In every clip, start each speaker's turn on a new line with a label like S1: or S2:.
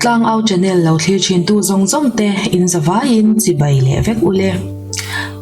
S1: Tlangau channel lo thlir thintu zawng zawng te in zavaiin chibai leh vek u le.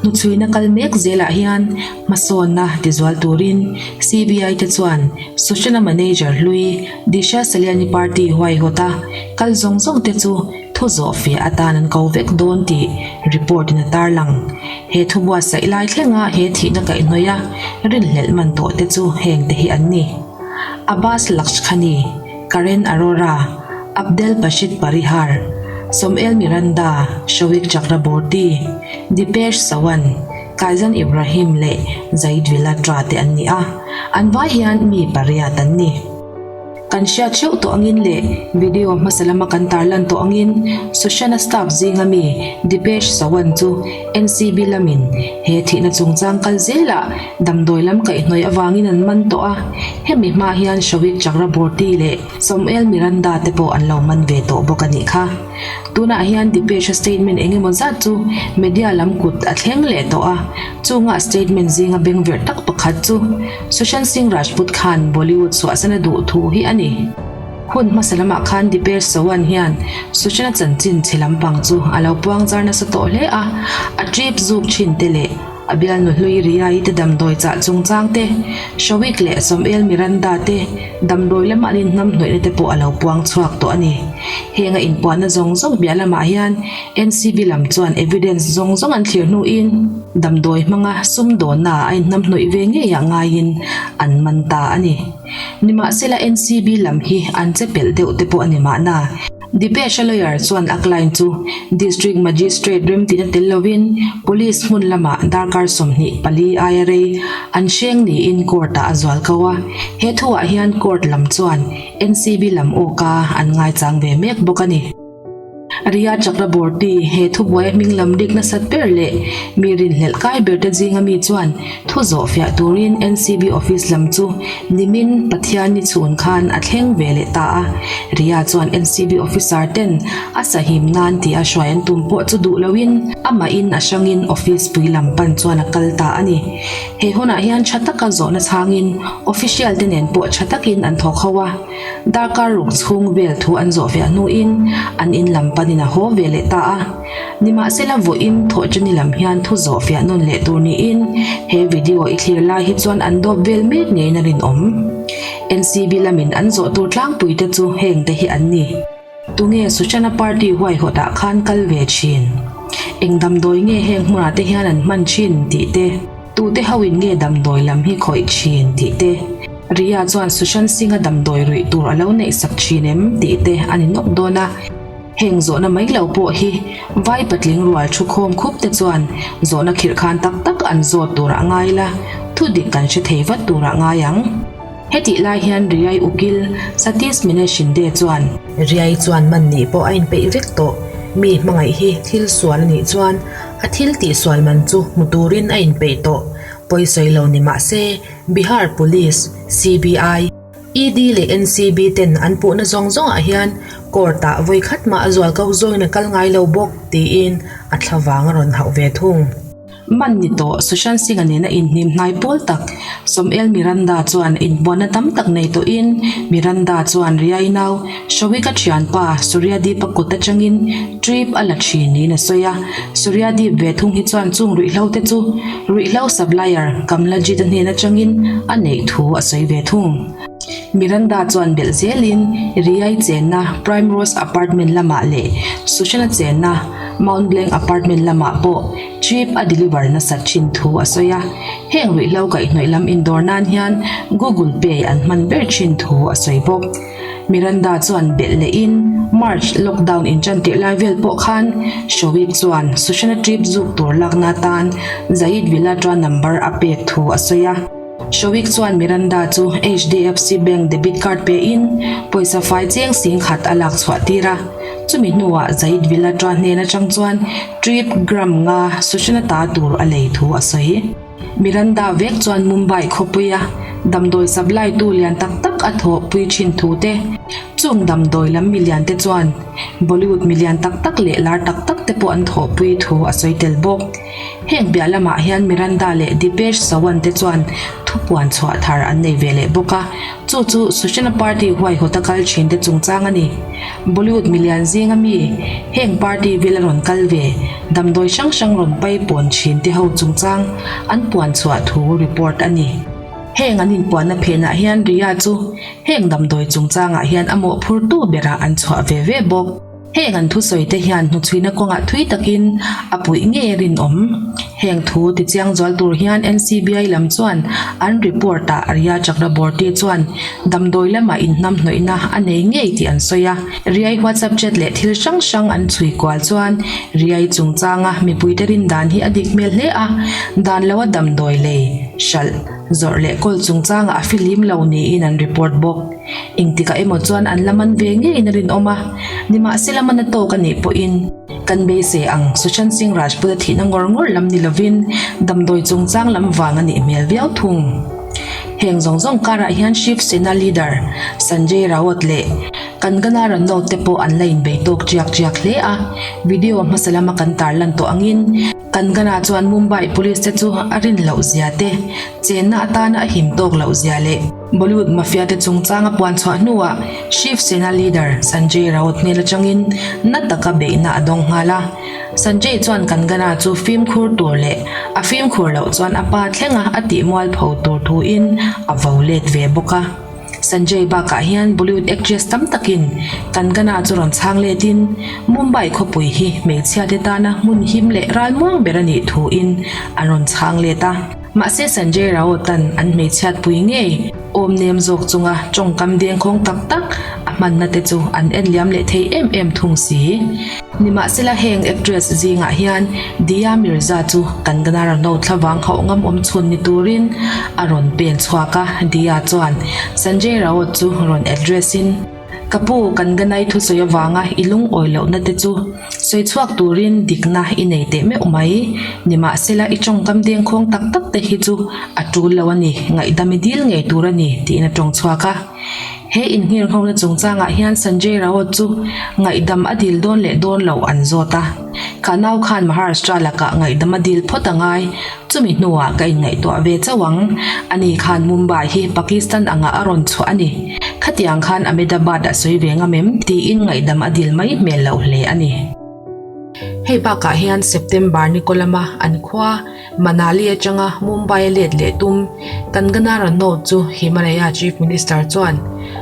S1: Hnuchhuina kal mek zelah hian hmasawnna tizual turin CBI te chuan Sushana Manager hlui Disha Saliani party huaihawta kal zawng zawng te chu thu zawh fiah atan an ko vek dawn tih report in a tarlang. He thu buatsaih lai thlenga he thihna kaihhnawih a rinhlelh man tawh te chu heng te hi an ni. Abbas Lakshkhani. Karen Arora, Abdel Bashit Parihar, Somael Miranda, Showik Chakraborty, Dipesh Sawant, Kaizan Ibrahim leh Zaid Vilatra te an ni a, an vai hian mi pariat an ni. Kan hriat theuh tawh angin leh video hmasa lama kan tarlan tawh angin Sushant-a staff zinga mi Dipesh Sawant chu NCB lamin he thihna chungchang kal zelah Damdawi lam kaihhnawih avangin an man tawh a, hemi hma hian Showik Chakraborty leh Samuel Miranda te pawh an lo man ve tawh bawk a nih kha. Tunah hian Dipesh-a statement eng emaw zat chu media lam kut a thleng leh tawh a, chunga statement zinga bengverh tak pakhat chu Sushant Singh Rajput khan Bollywood chhuahsan a duh thu hi a ni. Hun hmasa lamah khan Dipesh Sawan hian Sushant-a chanchin chhe lampang chu a lo puangzar nasa tawh hle a, a trip zuk thin te leh A bialnu hlui Ria-i te damdawi chah chungchang te, Showik leh Samuel Miranda te damdawi lama an inhnamhnawihna te pawh a lo puang chhuak tawh a ni. Heng a inpuahna zawng zawng biah lamah hian NCB lam chuan evidence zawng zawng an thlir hnuin damdawi hmanga sumdawnna a inhnamhnawih ve ngeiah ngaiin an man ta a ni. Nimahsela NCB lam hi an che pelh deuh te pawh a ni mahna. Dipesh-a lawyer chuan a client chu District Magistrate remtina tel lovin Police hmun lamah darkar 24 aia rei an hreng niin court-ah a zual ko a, he thuah hian court lam chuan NCB lam awka an ngaichang ve mek bawk a ni. Riya Chakraborty he thubuaia hming lam rik nasat ber leh mi rinhlelh kai berte zinga mi chuan Thu zawh fiah turin NCB office lam chu nimin Pathianni chhun khan a thleng ve leh ta a. Riya chuan NCB officer ten a sahim nan tih a hruai an tum pawh chu duh loin amahin a hrangin office pui lam pan chuan a kal ta a ni. He hunah hian tha taka zawhna chhangin official te nen pawh tha takin an thawk ho a. Darkar ruk chhung vel thu an zawh fiah hnuin an in lam panin a haw ve leh ta a. Nimahsela vawiin thawhṭani lam hian thu zawh fiah nawn leh tur niin he video i thlir lai hi chuan an dawp vel mek ngeiin a rinawm. NCB lamin an zawh tur tlangpui te chu heng te hi an ni. Tunge Sushant-a party huaihawtah khan kal ve thin? Eng damdawi nge heng hmunah te hian an hman thin tih te? Tute hoin nge damdawi lam hi khawih thin tih te? Riya chuan Sushant Singh-a damdawi ruih tur a lo neihsak thin em tih te a ni nawk dawn a. Heng zawhna mai lo pawh hi vai patling rual thu khawm khup te chuan zawhna khirh khan tak tak an zawt turah ngai la, thu dik kan hre thei vat turah ngai ang. Hetih lai hian Riai ukil Satish Mine Shinde chuan. Riai chuan man nih pawh a inpeih vek tawh, mi hmangaih hi thil sual a nih chuan a thil tih sual man chu hmu turin a inpeih tawh, pawisawi lo ni mah se Bihar Police, CBI, ED leh NCB ten an puhna zawng zawngah hian court ah vawi khat mah a zual ko zawngin a kal ngai lo bawk tiin a thlavang a rawn hauh ve thung. Man ni tawh Sushant Singh-a nena inhnim hnai pawl tak Samuel Miranda chuan inbuanna tam tak nei tawhin Miranda chuan Riai nau Showik-a thianpa Suryadeep-a kut atangin Trip a la thin niin a sawi a, Suryadeep ve thung hi chuan chung ruihhlo te chu ruihhlo supplier Kamlajit-a hnen atangin a neih thu a sawi ve thung. Miranda chuan belh zelin Riai chenna Primrose Apartment lamah leh Sushant-a chenna Mount Blanc Apartment lamah pawh trip a deliver nasat thin thu a sawi a, heng ruihhlo kaihhnawih lam indawr nan hian Google Pay an hman ber thin thu a sawi bawk. Miranda chuan belh lehin March lockdown inṭan tirh lai vel pawh khan Showik chuan Sushant-a trip zuk tur lakna atan Zayed Vilatra number a pek thu a sawi a. Showik chuan Miranda chu HDFC Bank debit card pein pawisa fai cheng sing khat a lak chhuah tir a. Chumi hnuah Zayed Vilatra hnen atang chuan trip gram nga Sushant-a ta tur a lei thu a sawi. Miranda vek chuan Mumbai khawpuia damdawi supply tu lian tak tak a thawhpui thin thu te, chung damdawi lam milian te chuan Bollywood milian tak tak leh lar tak tak te pawh an thawhpui thu a sawi tel bawk. Heng piah lamah hian Miranda leh Dipesh Sawant te chuan. thupuan chhuah thar an nei ve leh bawk a, chu chu Sushana Party huaihawta kal thin te chungchang a ni. Bollywood milian zinga mi heng party vela rawn kal ve damdawi hrang hrang rawn pai pawn thin te ho chungchang an puan chhuah thu report a ni. Heng an inpuanna phenah hian Riya chu heng damdawi chungchangah hian a mawhphurtu berah an chhuah ve ve bawk. Heng an thusawi te hian hnuchhuina kawngah thui takin a puih ngei a rinawm. Heng thu tichiang zual tur hian NCBI lam chuan an report ah Riya Chakraborty chuan damdawi lamah inhnamhnawihna a nei ngei tih an sawi a. Riai WhatsApp chat leh thil hrang hrang an chhui kual chuan Riai chungchanga mipuite rin dan hi a dik hmel hle a, dan loa damdawi lei, hralh, zawrh leh kawl chungchangah a fihlim lo niin an report bawk. Engtikah emaw chuan an la man ve ngeiin a rinawm a, nimahsela man a tawk a nih pawhin kan beisei ang Sushant Singh Rajput a thihna ngawr ngawr lam ni lovin damdawi chungchang lam vang a nih hmel viau thung. Heng zawng zawng karah hian Shiv Sena leader Sanjay Raut leh Kangana Ranaut te pawh an la inbei tawk chiak chiak hle a, video hmasa lama kan tarlan tawh angin Kangana chuan Mumbai Police te chu a rin loh zia te, chenna atana a him tawk loh zia leh Bollywood mafia te chungchanga puan chhuah hnuah Shiv Sena leader Sanjay Raut hmel atangin na taka beihna a dawng nghal a. Sanjay chuan Kangana chu fimkhur tur leh a fimkhur loh chuan a pa thlenga a tih mualpho tur thuin a vo let ve bawk a. Sanjay bakah hian Bollywood actress tam takin Kangana chu rawn chhang letin Mumbai khawpui hi hmeichhia te tana hmun him leh ralmuang ber a nih thuin an rawn chhang let a. Mahse Sanjay Raut-a'n an hmeichhiatpui ngei awm nem zawk chunga tawngkam dengkhawng tak tak a hmanna te chu an en liam leh thei em em thung si. Nimahsela heng actress zingah hian Dia Mirza chu Kangana Ranaut thlavang hauh ngam awm chhun ni turin a rawn pen chhuak a, Dia chuan Sanjay Raut chu rawn address in, Ka pu, Kanganai thusawi avanga i lungawi lohna te chu sawi chhuak turin dikna i nei teh meuh mai. Nimahsela i tawngkam dengkhawng tak tak te hi chu a tul lo a ni, ngaihdam i dil ngei tur a ni, tiin a tawng chhuak a. He inngirnghawna chungchangah hian Sanjay Raut chu ngaihdam a dil dawn leh dawn loh an zawt a. Ka nau khan Maharashtra lakah ngaihdam a dil phawt a ngai, chumi hnuah ka inngaihtuah ve chauh ang. Ani khan Mumbai hi Pakistan angah a rawn chhuah a ni. Khatiang khan Ahmedabad a sawi ve ngam em? tiin ngaihdam a dil mai hmel loh hle a ni. Hei bakah hian September ni kaw lama an khua Manali atanga Mumbai a let leh tum Kangana Ranaut chu Himalaya Chief Minister chuan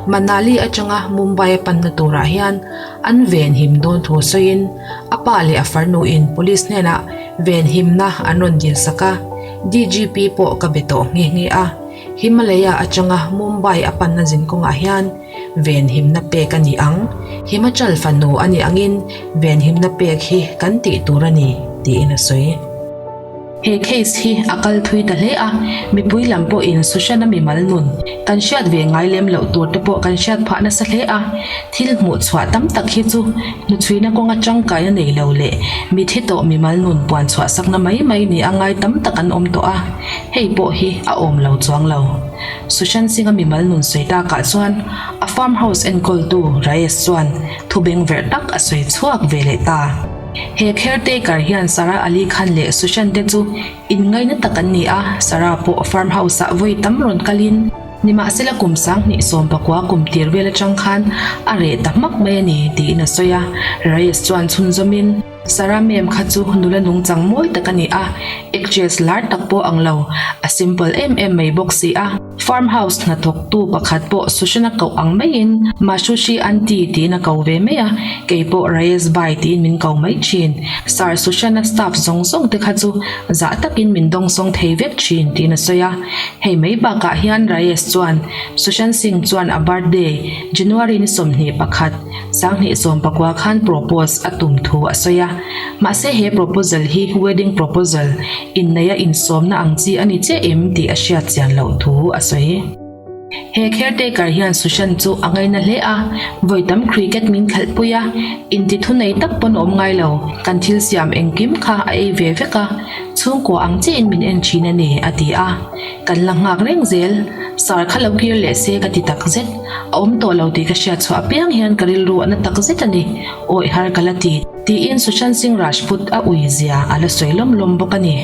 S1: Manali atanga Mumbai a panna turah hian an venhim dawn thu sawiin a pa leh a farnuin police hnenah venhimna an rawn dilsak a, DGP pawh ka be tawh nghe nghe a, Himalaya atanga Mumbai a panna zinkawngah hian venhimna pek a ni ang. Himachal fanu a nih angin venhimna pek hi kan tih tur a ni, tiin a sawi. He case hi a kal thui ta hle a, mipui lam pawhin Sushana mimal nun kan hriat ve ngai lem loh tur te pawh kan hriat phah nasa hle a, thil hmuh chhuah tam tak hi chu hnuchhuina kawnga tangkaina nei lo leh mithi tawh mimal nun puan chhuah sakna mai mai ni a ngai tam tak an awm tawh a, hei pawh hi a awm lo chuang lo. Sushant Singh-a mimal nun sawi takah chuan a farm house enkawltu Raesh chuan thu bengverh tak a sawi chhuak ve leh ta. He caretaker hian Sara Ali Khan leh Sushant te chu inngaina tak an ni a, Sara pawh farm house-ah vawi tam rawn kalin nimahsela kum 20 pakua kum tir vel atang khan a reh ta hmak mai a ni tiin a sawi a, Raesh chuan chhunzawmin, Sara mem kha chu nula nungchang mawi tak a ni a, actress lar tak pawh ang lo, a simple em em mai bawk si a. Farm house hnathawktu pakhat pawh Sushana koh ang maiin Mashushi Aunty tiin a ko ve mai a, kei pawh Reyes Bhai tiin min ko mai thin. Sir Sushana staff zawng zawng te kha chu zah takin min dawngsawng thei vek thin tiin a sawi a. Hei mai bakah hian Reyes chuan Sushant Singh chuan a birthday January ni 21, 2019 khan propose a tum thu a sawi a. Mahse he proposal hi wedding proposal Inneia insawmna ang chi a ni chiah em tih a hriat chian loh thu a sawi. He caretaker hian Sushant chu a ngaina hle a, vawi tam cricket min khelhpui a, inti thunei tak pawn a awm ngai lo, kan thil siam engkim kha a ei ve vek a, chhungkua ang chiahin min en thin a ni, a ti a. Kan la nghak reng zel, sar kha lo kir leh se ka ti tak zet, a awm tawh lo tih ka hriat chhuah apiang hian ka rilru a na tak zet a ni, awih har ka la ti. Tiin Sushant Singh Rajput a ui zia a la sawi lawm lawm bawk a ni.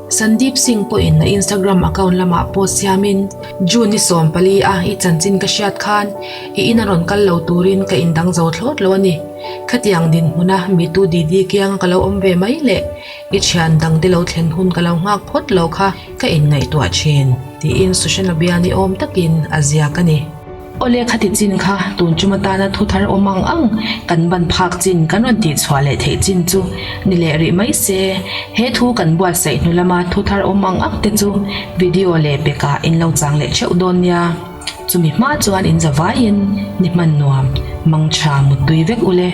S1: Sandeep Singh pawhin a Instagram account lamah post siamin, June ni 14 a i chanchin ka hriat khan i ina rawn kal lo turin ka indang zo thlawt lo a ni. Khatiang dinhmuna mitu Didi kianga ka lo awm ve mai leh i thian dangte lo thlen hun ka lo nghak phawt lo kha ka inngaihtuah thin, tiin Sushana bia ni awm takin a ziak a ni. Awle khati chin kha tun tum atana thu thar awm ang ang kan ban phak chin kan rawn tih chhuah leh theih chin chu ni leh rih mai se. He thu kan buatsaih hnu lama thu thar awm ang ang te chu video leh pekah in lo chang leh theuh dawn nia. Chumi hma chuan in za vaiin ni hman nuam, mangtha muttui vek ule.